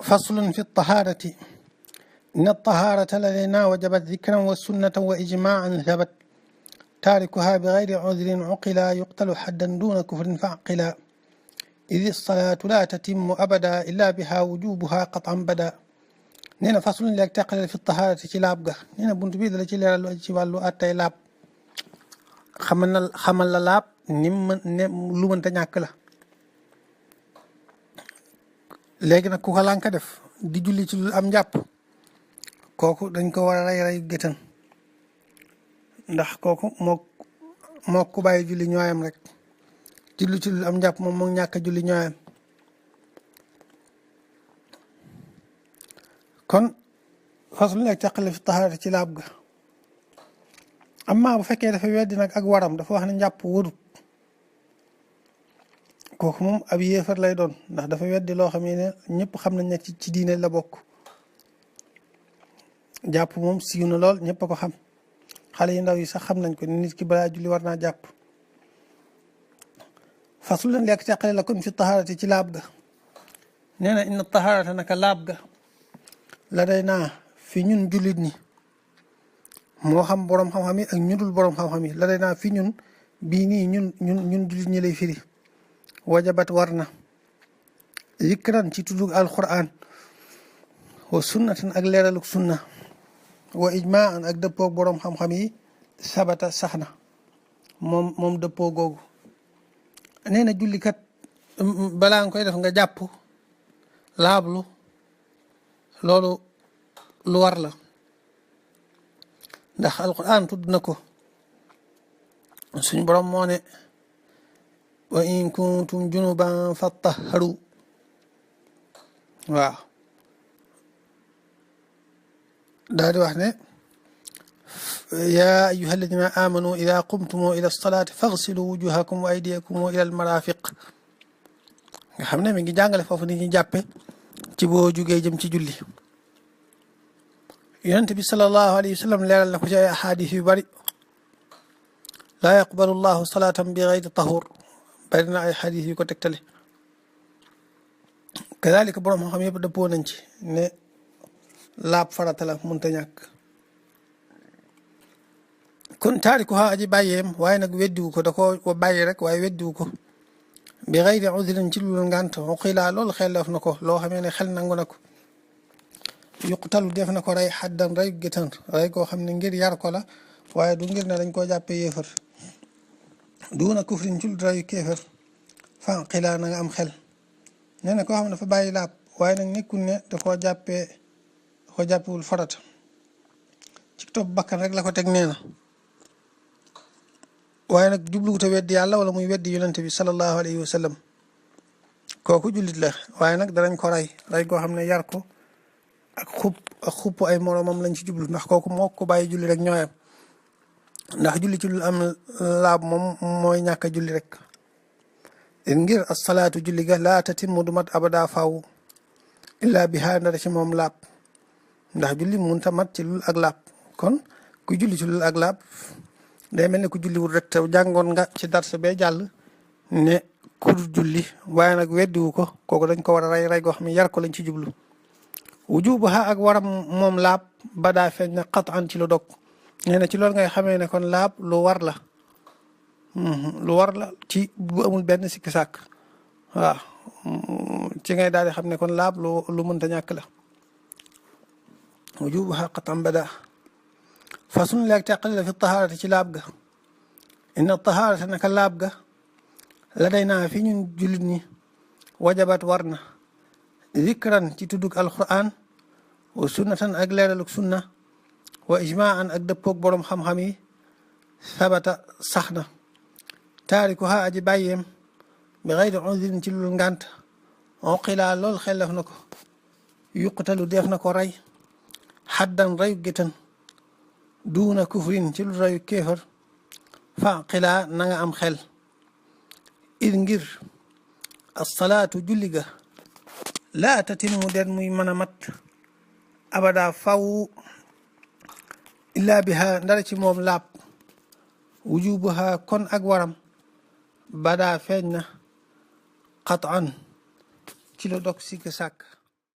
فصل في الطهارة. إن الطهارة لدينا وجبت ذكرا والسنة وإجماعا ثبت تاركها بغير عذر عقلا يقتل حدا دون كفر فعقلا إذ الصلاة لا تتم أبدا إلا بها وجوبها قطعا بدا. nee na fasul léegi teqale fi tahaarati ci laab ga nee na bunt bii dala ci leeral lu ci wàllu attay laab xamal la laab ni ne lu mënta ñàkk la. léegi nag ku ko lànka def di julli ci lu am njàpp kooku dañ ko war a rey géttan ndax kooku moo ku bàyyi julli ñooyam rek julli ci lu am njàpp moom moo ñàkk julli ñooyam. kon fasul nekk teqale fi tahaarati ci laab ga amma bu fekkee dafa weddi nag ak waram dafa wax ne njàpp warut kooku moom ab yéefar lay doon ndax dafa weddi loo xam ne ñëpp xam nañ ne ci diine la bokk. jàpp moom siiw na lool ñëpp a ko xam xale yu ndaw yi sax xam nañ ko nit ki balaa julli war naa jàpp. fasul leen lekk teqale la kon fi tahaarati ci laab ga nee na inna tahaarata naka laab ga la day naa fi ñun jullit ñi moo xam boroom xam-xam yi ak ñu dul boroom xam-xam yi la day naa fi ñun bii nii ñun jullit ñi lay firi wajabat war na zikran ci tuddug alquran wa sunnatan ak leeraluk sunna wa ijmaan ak dëppoo boroom xam-xam yi sabata sax na moom dëppoo googu. nee na jullikat balaa nga koy def nga jàpp laablu loolu lu war la ndax alquran tudd na ko suñ borom moo ne wa in kuntum junuban fattaharu waaw daal di wax ne ya ayyuha alladina amanu ida qumtum ila alsalati faghsilu wujuhakum wa aydiyakum ila almarafiq nga xam ne mi ngi jàngale foofu ni ñuy jàppe ci boo jugee jëm ci julli. yonent bi sallallahu alayhi wa sallam leeral na ko ci ay ahadis yu bari laa yaqbalu llahu salatan bi gayri tahur bari na ay xadis yu ko tegtale. kadalika borom xam-xam yëpp dëppoo nañ ci ne laab farata la mënta ñàkk. kon taarikuha aji bàyyeem waaye nag weddiwu ko da ko bàyyi rek waaye weddiwu ko bi gayri udrin ci lu ngànt uqila loolu xel def na ko loo xamee ne xel nangu na ko. yuqtalu def na ko rey xaddan rey géttan rey koo xam ne ngir yar ko la waaye du ngir ne dañ koo jàppee yéefar duuna kufrin ci lu reyu kéefar fanqilaa na nga am xel. nee na koo xam ne dafa bàyyi laab waaye nag nekkul ne da koo jàppewul farata ci topp bakkan rek la ko teg nee na waaye nag jubluwut a weddi yàlla wala muy weddi yonente bi sallallahu alayhi wa sallam kooku jullit la waaye nag danañ ko rey koo xam ne yar ko ak xupp ay moromam lañ ci jublu ndax kooku moo ko bàyyi julli rek ñooyam ndax julli ci lu am laab moom mooy ñàkk a julli rek. ngir asalaatu julli ga laa tatimmu du mat abada faaw illa biha ndara ci moom laab ndax julli mënut a mat ci lul ak laab kon ku julli ci lul ak laab day mel ne ku julli wul rek te jàngoon nga ci darsa bee jàll ne ku julli waaye nag weddiwu ko kooku dañ ko war a rey goo xam ne yar ko lañ ci jublu. wujubuha ak waram moom laab badaa feeñ na qatan ci lu dog nee na ci loolu ngay xamee ne kon laab lu war la ci bu amul benn sikki sàkk waaw ci ngay daal di xam ne kon laab lu mënta ñàkk la. wujubuha qatan badaa fasun léegi teqali la fi tahaarati ci laab ga inna tahaarata naka laab ga la day naa fi ñun jullit ñi wajabat war na zikran ci tuddug alquran wa sunnatan ak leeraluk sunna wa ijmaan ak dëppoog boroom xam-xam yi sabata sax na taarikuha aji bàyyeem bi gayri udrin ci lul ngànt oqilaa lool xel def na ko yuqtalu def na ko rey xaddan reyu géttan duuna kufrin ci lu reyu kéefar faqilaa na nga am xel id ngir asalaatu julli ga laa tatimu den muy mën a mat abada faw illaa biha ndara ci moom laab wujubuha kon ak waram badaa feeñ na qatan ci la dog sikk sàkk